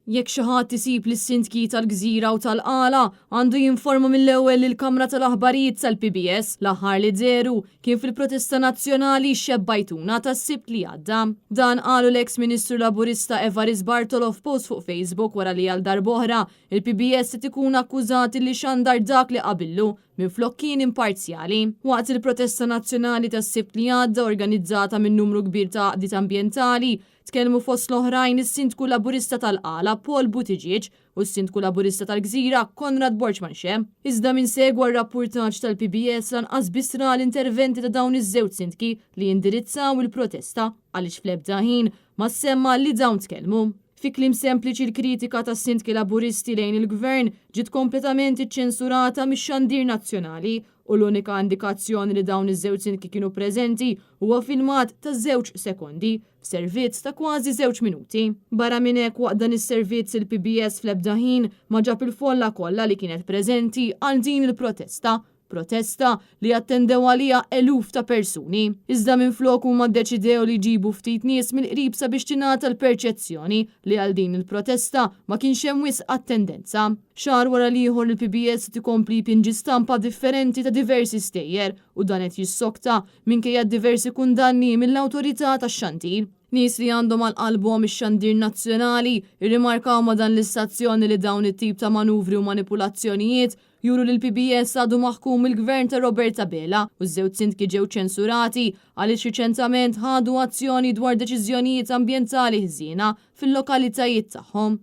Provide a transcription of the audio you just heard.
Jekk xi ħadd isib lis-sindki tal-Gżira u tal-Qala, għandu jinforma mill-ewwel lill-Kamra tal-Aħbarijiet tal-PBS. L-aħħar li dehru kien fil-protesta nazzjonali Xebbajtuna tas-Sibt li għadda. Dan qalu l-eks Ministru Laburista Evarist Bartolo f'post fuq Facebook wara li għal darb'oħra il-PBS qed ikun akkużat illi xandar dak li qabillu minflok kien imparzjali. Waqt il-protesta nazzjonali tas-Sibt li għadda organizzata minn numru kbir ta' għaqdiet ambjentali, Tkellmu fost l-oħrajn is-Sindku Laburista tal-Qala Paul Buttigieg u s-Sindku Laburista tal-Gżira Konrad Borg Manché. Iżda min segwa r-rappurtaġġ tal-PBS lanqas biss ra l-interventi ta' dawn iż-żewġ sindki li indirizzaw il-protesta għaliex fl-ebda ħin ma ssemma li dawn tkellmu. Fi kliem sempliċi l-kritika tas-sindki Laburisti lejn il-Gvern ġiet kompletament iċċensurata mix-xandir nazzjonali u l-unika indikazzjoni li dawn iż-żewġ sindki kienu preżenti huwa filmat ta' żewġ sekondi f'servizz ta' kważi żewġ minuti. Barra minn hekk waqt dan is-servizz il-PBS fl-ebda ħin ma ġab il-folla kollha li kienet preżenti għal din il-protesta, protesta li attendew għaliha eluf ta' persuni. Iżda minflok huma ddeċidew li jġibu ftit nies mill-qrib sabiex tingħata l-perċezzjoni li għal din il-protesta ma kienx hemm wisq attendenza. Xahar wara l-ieħor il-PBS qed ikompli jpinġi stampa differenti ta' diversi stejjer u dan qed jissokta minkejja d-diversi kundanni mill-Awtorità tax-Xandir. Nies li għandhom għal qalbhom ix-xandir nazzjonali rrimarkaw ma' dan l-istazzjon li dawn it-tip ta' manuvri u manipulazzjonijiet juru li l-PBS għadu maħkum mill-Gvern ta' Robert Abela u ż-żewġ sindki ġew ċensurati għaliex riċentament ħadu azzjoni dwar deċiżjonijiet ambjentali ħżiena fil-lokalitajiet tagħhom.